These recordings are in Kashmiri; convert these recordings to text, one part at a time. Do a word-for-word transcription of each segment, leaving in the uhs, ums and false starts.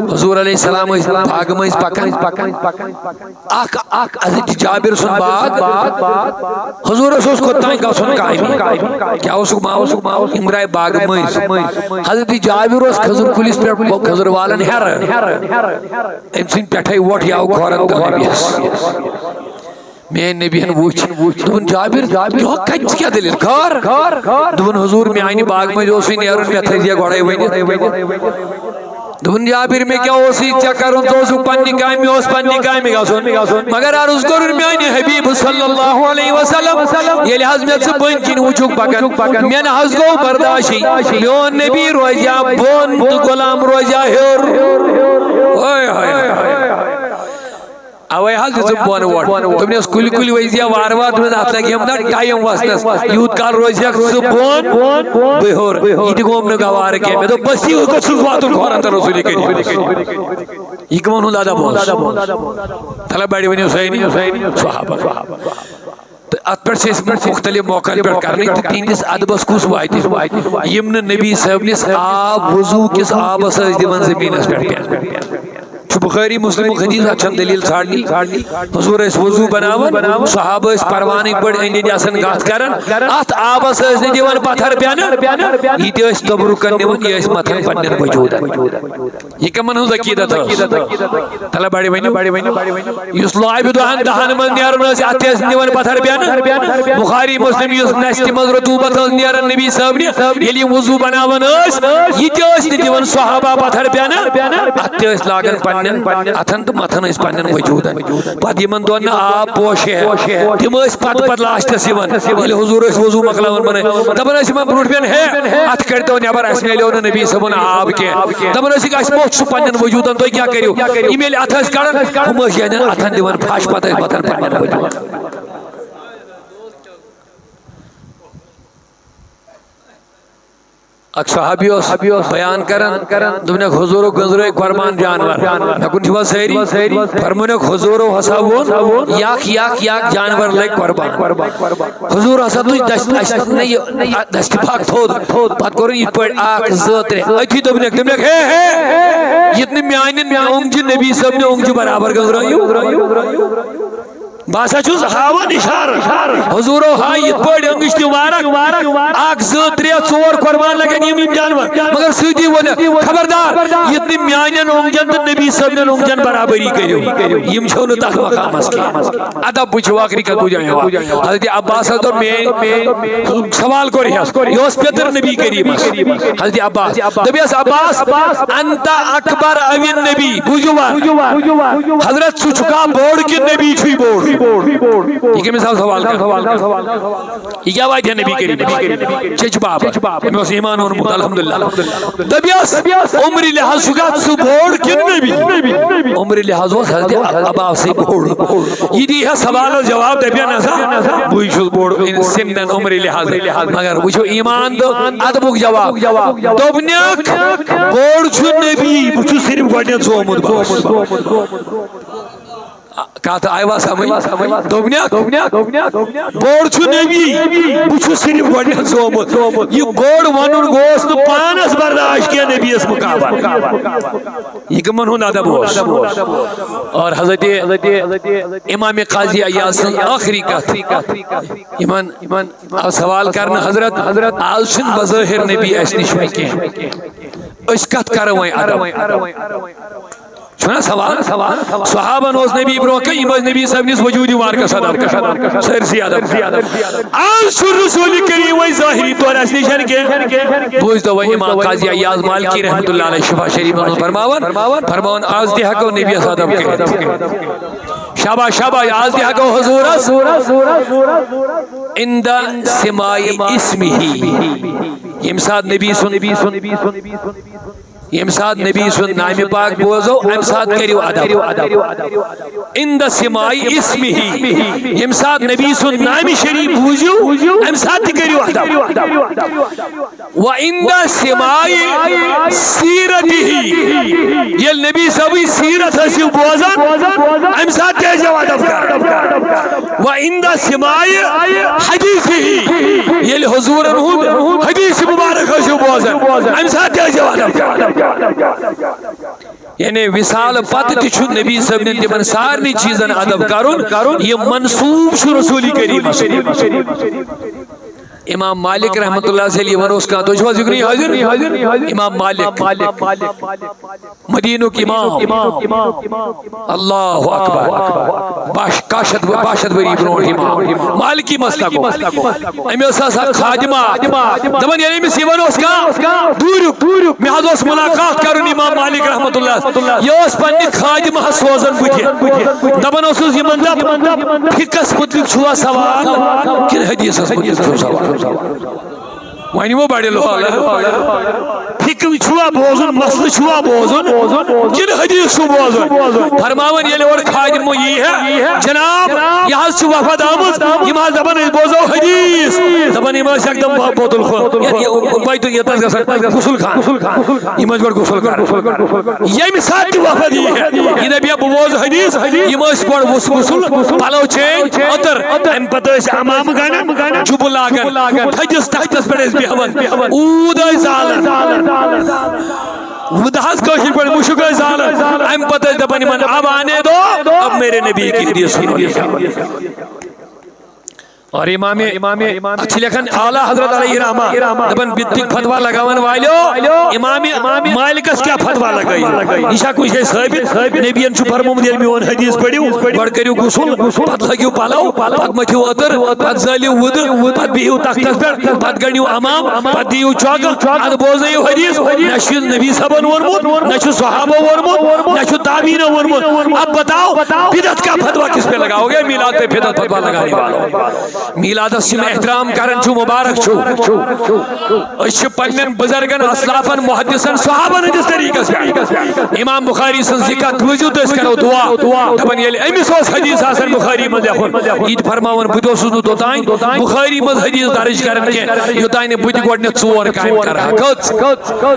حضور علیہ السلام ٲسۍ باغہٕ مٔنٛزۍ پکان۔ اکھ، اکھ حضرت جابر سُنٛد باغ۔ حضورس اوس کوٚت تام گژھُن کامہِ۔ کیٛاہ اوسُکھ ماوُن؟ یِم درٛاے باغہٕ مٔنٛزۍ۔ حضرت جابر اوس کھٔزٕر کُلِس پٮ۪ٹھ، کھٔزٕر والان ہیرٕ۔ أمۍ سٕنٛدۍ پٮ۪ٹھے وۄٹھ یاو کھورن تہٕ نبیَس۔ میٲنۍ نبی ہن وُچھ، دوٚپُن، "جابر، یہِ کتہِ، ژٕ کیٛاہ دٔلیٖل؟ کھار؟" دوٚپُن، "حضور، میانہِ باغہٕ مٔنٛزۍ اوسُے نیرُن، مےٚ تھٲیزِ گۄڈے ؤنِتھ۔" دوٚپُن، "جابر، مےٚ کیٛاہ اوسُے ژےٚ کرُن؟ ژٕ اوسُکھ پننہِ کامہِ، مےٚ اوس پننہِ کامہِ گژھُن۔ مگر عرض کوٚرُن میانہِ حبیب صلی اللہ علیہ وسلم، ییٚلہِ حظ مےٚ ژٕ بٔنۍ کِنۍ وُچھُکھ پکان، مےٚ نہ حظ گوٚو برداشٕے۔ میون نبی روزِ ہا بۄن تہٕ غلام روزِ ہا ہیوٚر۔" اوے ہوے ہوے۔ اوے حظ دِژٕم بۄن وۄٹھ۔ دوٚپنس، "کُلۍ کُلۍ ؤزیا وارٕ وارٕ۔" دوٚپنس، "اتھ لگہِ ہم نا ٹایم وسنس، یوٗت کال روزِ ہکھ ژٕ بۄن، بہٕ ہیوٚر۔" یہِ تہِ گوٚوم نہٕ گوارٕ کینٛہہ۔ مےٚ دوٚپ، "بس یہِ گوٚژھُس واتُن کھورن تہٕ رسوٗلِ کریٖم۔" یہِ کٕمن ہُنٛد ادب اوس؟ تلہ بڑِ ؤنِو سٲری صحابہ۔ تہٕ اتھ پٮ۪ٹھ چھِ أسۍ مُختٔلِف موقعن پٮ۪ٹھ کرنٕکۍ تہٕ تِہنٛدِس ادبس کُس واتہِ، یِم نہٕ نبی صٲبنِس آب، وضوٗ کِس آبس ٲسۍ دِوان زٔمیٖنس پٮ۪ٹھ پٮ۪ن۔ چھُ بخاری مسلمُک حدیث، اتھ چھنہٕ دٔلیٖل ژھانڈنی۔ حضور ٲسۍ وضوٗ بناوان، صحابہٕ ٲسۍ پروانٕکۍ پٲٹھۍ أنٛدۍ أنٛدۍ آسان کتھ کران، اتھ آبس ٲسۍ نہٕ دِوان پتھر پٮ۪نہٕ، یہِ تہِ ٲسۍ توبرُکن نِوان، یہِ ٲسۍ متھان پننٮ۪ن وجوٗدن۔ یہِ کمن ہٕنٛز عقیدت ٲس؟ تلہ بڑِ ؤنِو۔ یُس لۄبہِ دۄہن دہن منٛز نیرُن ٲسۍ، اتھ تہِ ٲسۍ نہٕ دِوان پتھر پٮ۪نہٕ۔ بخاری مسلم یُس نستہِ منٛز رطوبت ٲس نیران نبی صٲبنہِ، ییٚلہِ یِم وضوٗ بناوان ٲسۍ، یہِ تہِ ٲسۍ نہٕ دِوان صحابہ پتھر پٮ۪نہٕ۔ اتھ تہِ ٲسۍ لاگان پننٮ۪ن اتھن تہٕ متھان ٲسۍ پننٮ۪ن وجوٗدن۔ پتہٕ یِمن دۄہن نہٕ آب پوش ہے، تِم ٲسۍ پتہٕ پتہٕ لاسٹس یِوان، ییٚلہِ حضور ٲسۍ وضوٗ مۄکلاوان بنٲوِتھ، دپان ٲسۍ یِمن برونٛٹھ مٮ۪ن، "ہے، اتھ کٔرۍتو نٮ۪بر، اسہِ میلیو نہٕ نبی صٲبُن آب کینٛہہ۔" دپان ٲسِکھ، "اسہِ موتھ چھُ پننٮ۪ن وجوٗدن، تُہۍ کیٛاہ کٔرِو؟" یِم ییٚلہِ اتھٕ ٲسۍ کڑان، ہُم ٲسۍ یِہنٛدٮ۪ن اتھن دِوان پھش، پتہٕ ٲسۍ متھان پننٮ۪ن وجوٗدن۔ اکھ صحابی اوس بیان کران، دوٚپنکھ، "حضوٗرو گٔنٛزرٲے قۄربان جانور۔" مےٚ کُن چھِوا سٲری؟ فرمونکھ، "حضوٗرو ہسا ووٚن، یکھ، یکھ، یکھ جانور لگہِ قۄربان۔" حضوٗر ہسا تُج دست، اَسہِ نہ یہِ دستہِ پھکھ تھوٚد۔ پتہٕ کوٚرُن یِتھ پٲٹھۍ اکھ، زٕ، ترٛےٚ۔ أتھی دوٚپنکھ، دوٚپنکھ، "ہے، ہے، یہِ تہِ نہٕ میانہِ اونٛگجہِ، نبی صٲبنہِ اونٛگجہِ برابر گٔنٛزرٲیِو۔" بہٕ ہسا چھُس ہاوان اِشارٕ۔ حضوٗرو ہاے یِتھ پٲٹھۍ أنٛگٕچ تہِ وارکھ۔ اکھ، زٕ، ترٛےٚ، ژور قۄربان لگن یِم، یِم جانور۔ مگر سۭتی ووٚنُکھ، "خبردار، یُتھ نہٕ میانٮ۪ن اونٛگجن تہٕ نبی صٲبنٮ۪ن اونٛگجن برابری کٔرِو۔ یِم چھِو نہٕ تتھ مقامس کینٛہہ۔" ادب وٕچھِو، ٲخری کتھ بوٗزِو یہِ۔ حضرت عباسس دوٚپ، مے سوال کوٚر ہس، یہِ اوس پیٚتٕر نبی کریٖمس۔ حضرت عباس۔ دوٚپیس، "عباس، انت اکبر ام النبی؟" بوٗزِو وۄنۍ۔ حضرت، ژٕ چھُکھا بوٚڑ کِنہٕ نبی چھُے بوٚڑ؟ یہِ کٔمِس آو سوال کرنہٕ؟ یہِ کیٛاہ واتہِ ہا نبی کریٖمس؟ چچہِ بابا۔ أمۍ اوس ایمان اوٚنمُت، الحمدللہ۔ دوٚپیس، "عمرِ لحاظ چھُکھا ژٕ بوٚڑ کِنہٕ نبی؟" عمرِ لحاظ اوس حضرت عباسٕے بوٚڑ۔ یہِ دی ہا سوالس جواب، دپہِ ہا، "نسا، بٕے چھُس بوٚڑ سِنن عمرِ لحاظ۔" مگر وٕچھو ایمان تہٕ ادبُک جواب۔ دوٚپنکھ، "بوٚڑ چھُ نبی، بہٕ چھُس صرف گۄڈٕنیتھ زومُت بس۔" کتھ آیوا سمجھ؟ دوٚپنکھ، "بوٚڑ چھُ نبی، بہٕ چھُس صرف گۄڈٕنیتھ زومُت۔" یہِ بوٚڑ ونُن گوٚژھ نہٕ پانس برداشت کینٛہہ نبیس مقابل۔ یہِ کٕمن ہُنٛد ادب اوس؟ اور حضرت امام قاضی عیاض سٕنٛز ٲخری کتھ، یِمن آو سوال کرنہٕ، "حضرت، از چھُنہٕ بظٲہر نبی اسہِ نِش وۄنۍ کینٛہہ، أسۍ کتھ کرو وۄنۍ ادب؟" چھُنہ سوال؟ صحابن اوس نبی برونٛہہ کَنہِ، یِم ٲسۍ نبی صٲبنِس وجوٗدِ مبارکس ادب کران۔ سٲرسٕے ادب کران۔ از چھُ رسول کریم وۄنۍ ظٲہری طور اَسہِ نِش کینٛہہ۔ بوٗزتو وۄنۍ امام قاضی عیاض مالکی رحمتہ اللہ علیہ شفا شریفس منٛز فرماوان، فرماوان، "از تہِ ہٮ۪کو نبیَس ادب کٔرِتھ۔" شاباش، شاباش، از تہِ ہٮ۪کو حضوٗرس عند سماع اسمہ۔ ییٚمہِ ساتہٕ نبی سُنٛد ییٚمہِ ساتہٕ نبی سُنٛد نامِ پاک بوزو، اَمہِ ساتہٕ کٔرِو ادب۔ عند سماع اسمہ، ییٚمہِ ساتہٕ نبی سُنٛد نامِ شریف بوٗزِو، اَمہِ ساتہٕ تہِ کٔرِو ادب۔ وعند سماع سیرتہ، ییٚلہِ نبی صٲبٕچ سیرت ٲسِو بوزان، اَمہِ ساتہٕ تہِ ٲسۍزیو ادب کران۔ وعند سماع حدیثہ، ییٚلہِ حضوٗرن ہُنٛد حدیث مبارک ٲسِو بوزان، اَمہِ ساتہٕ تہِ ٲسۍزیو ادب کران۔ یعنی وصال پتہٕ تہِ چھُ نبی صٲبنٮ۪ن تِمن سارنٕے چیٖزن ادب کرُن، یہِ منسوب چھُ رسول کریٖمس۔ امام مالک رحمۃ اللہ علیہ یِوان اوس کانٛہہ، تُہۍ چھِو حظ یُکنُے حٲضِر؟ امام مالک، مدینُک امام، اللہ اکبر، باہ شیٚتھ، کاہ شیٚتھ، باہ شیٚتھ ؤری برونٛٹھ امام مالکی مسلک اوس۔ أمۍ ٲس آسان خادمہ اکھ۔ دَپان ییٚلہِ أمِس یِوان اوس کانٛہہ دوٗریُک، مےٚ حظ اوس مُلاقات کَرُن امام مالک رحمتہ اللہ۔ یہِ اوس پننہِ خادمہٕ سوزان بٕتھِ۔ دَپان اوسُس یِمن، دَپ، فقہس مُتعلِق چھُوا سوال کِنہٕ حدیثس مُتعلِق چھُو سوال؟ وۄنۍ یِمو بڑِ لولہٕ۔ فقہ چھُوا بوزُن، مسلہٕ چھُوا بوزُن، کِنہٕ حدیث چھُو بوزُن؟ فرماوان ییٚلہِ اورٕ خادمہٕ یی ہے، جناب، یہِ حظ چھِ وفد آمٕژ، یِم حظ دَپان أسۍ بوزو حدیث۔ دَپان یِم ٲسۍ یکدم بو-، بوتل کھو-، یہِ، یہِ، بیتُل ییٚتہِ حظ گژھان غسل خان۔ یِم ٲسۍ گۄڈٕ غسل کران۔ ییٚمہِ ساتہٕ تہِ وفد یی ہے، یہِ دَپہِ ہے بہٕ بوزٕ حدیث، یِم ٲسۍ گۄڈٕ وُس-، غسل، پلو change، عطر، اَمہِ پتہٕ ٲسۍ عمامہٕ گنڈان، جُبہٕ لاگان، تھٔجِس تختس پٮ۪ٹھ ٲسۍ بیہوان، اوٗد ٲسۍ زالان۔ وُدٕ حظ کٲشِر پٲٹھۍ مُشُک ٲسۍ زالان۔ اَمہِ پتہٕ ٲسۍ دَپان یِمن، "اب آنے دو، اب میرے نبی کی حدیث سنو۔" اور امام، اتھ چھِ لیکھان اعلیٰ حضرت علیہ رحمہ، دَپان بدعتٕکۍ فتوا لگاون والیو، امام مالکس کیٛاہ فتوا لگٲیِو؟ یہِ چھا کُنہِ جایہِ ثٲبت؟ نبیَن چھُ فرمومُت، ییٚلہِ میون حدیث پٔرِو، گۄڈٕ کٔرِو غسل، پتہٕ لٲگِو پلو، پتہٕ مٔتھِو عطر، پتہٕ زٲلِو وُدٕ، پتہٕ بِہِو تختس پٮ۪ٹھ، پتہٕ گنڈِو عمام، پتہٕ دِیِو چۄکہٕ، ادٕ بوزنٲیِو حدیث۔ نہ چھُ نبی صٲبن ووٚنمُت، نہ چھُ صحابو ووٚنمُت، نہ چھُ تابعیٖنو ووٚنمُت۔ اب بتاؤ، بدعت کا فتوا کس پہ لگاؤ گے؟ میلاد پہ بدعت فتوا لگانے والو۔ میلادس چھِ احترام کران چھُ، مبارک چھُ۔ أسۍ چھِ پننٮ۪ن بزرگن، اسلافن، محدثن، صحابن ہٕنٛدِس طریقس پٮ۪ٹھ۔ امام بخاری سٕنٛز یہِ کتھ بوٗزِو تہٕ أسۍ کرو دعا۔ دپان ییٚلہِ أمِس اوس حدیث آسان بخاری منٛز لیکھُن، یہِ تہِ فرماوان، بہٕ تہِ اوسُس نہٕ توٚتام بخاری منٛز حدیث درج کران کینٛہہ، یوٚتام نہٕ بہٕ تہِ گۄڈٕنٮ۪تھ ژور کامہِ کرٕ ہا۔ کٔژ؟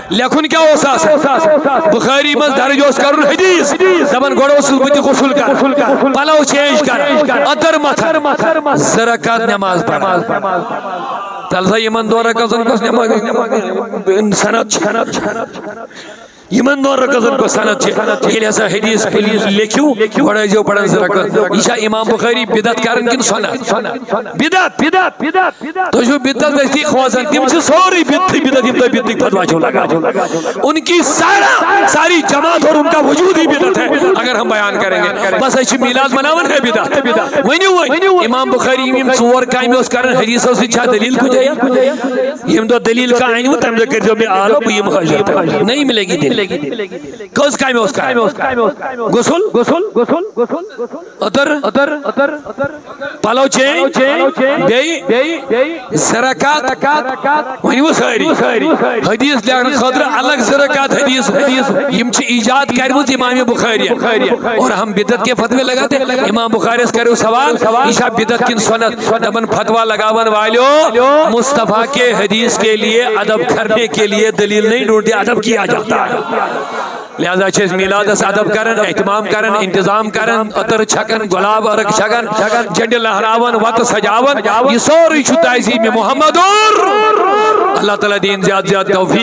لیکھُن کیٛاہ اوس آسان؟ بخاری منٛز درج اوس کرُن حدیث۔ دپان گۄڈٕ اوسُس بہٕ تہِ غسل کران، پلو change کران، عطر متھان، زٕ رکعت نماز پران۔ تلہٕ سا یِمن دۄن رکعتن کۄس نماز سند چھِ؟ یِمن دۄن رکعتن کۄس سند چھِ؟ ییٚلہِ ہسا حدیث لیکھِو، گۄڈٕ ٲسۍزیو پران زٕ رکعت۔ یہِ چھا امام بخاری بدعت کران کِنہٕ سنت؟ بدعت، بدعت، بدعت۔ تُہۍ چھِو بدعت دٔستی کھوژان، تِم چھِ سورُے بدعتٕے بدعت، یِم تُہۍ بدعتٕکۍ فتوا چھِو لگاوان۔ ان کی سارا، ساری جماعت اور ان کا وجود ہی بدعت ہے، اگر ہم بیان کریں گے۔ بس أسۍ چھِ میلاد مناوان ہے بدعت۔ ؤنِو وۄنۍ، امام بخاری یِم، یِم ژور کامہِ اوس کران حدیثو سۭتۍ، چھا دلیل کُنہِ جایہِ؟ ییٚمہِ دۄہ دلیل کانٛہہ اَنِوٕ، تَمہِ دۄہ کٔرۍزیو مےٚ آلو، بہٕ یِمہٕ حٲضِر۔ نہیں ملے گی دلیل۔ کٔژ کامہِ اوس کران؟ غسل، غسل، غسل، غسل۔ عطر، عطر، عطر، پلو change، بیٚیہِ زٕ رکعت۔ ؤنِو سٲری۔ حدیث لیکھنہٕ خٲطرٕ الگ زٕ رکعت حدیث۔ یِم چھِ ایجاد کٔرمٕژ امام بخاری۔ اور ہم بدعت کے فتوے لگاتے ہیں۔ امام بخاری سے کرو سوال، یہ چھا بدعت کن سنت؟ دپن فتوا لگاون والیو، مصطفیٰ کے حدیث کے لیے ادب کرنے کے لیے دلیل نہیں ڈھونڈتے، ادب کیا جاتا ہے۔ لہذا چھِ أسۍ میلادس ادب کران، اہتمام کران، انتظام کران، عطر چھکان، گۄلاب عرق چھکان، جنڈٕ لہراوان، وتہٕ سجاوان۔ یہِ سورُے چھُ تعظیم محمد اور اللہ تعالیٰ دِیِن زیادٕ زیادٕ توفیق۔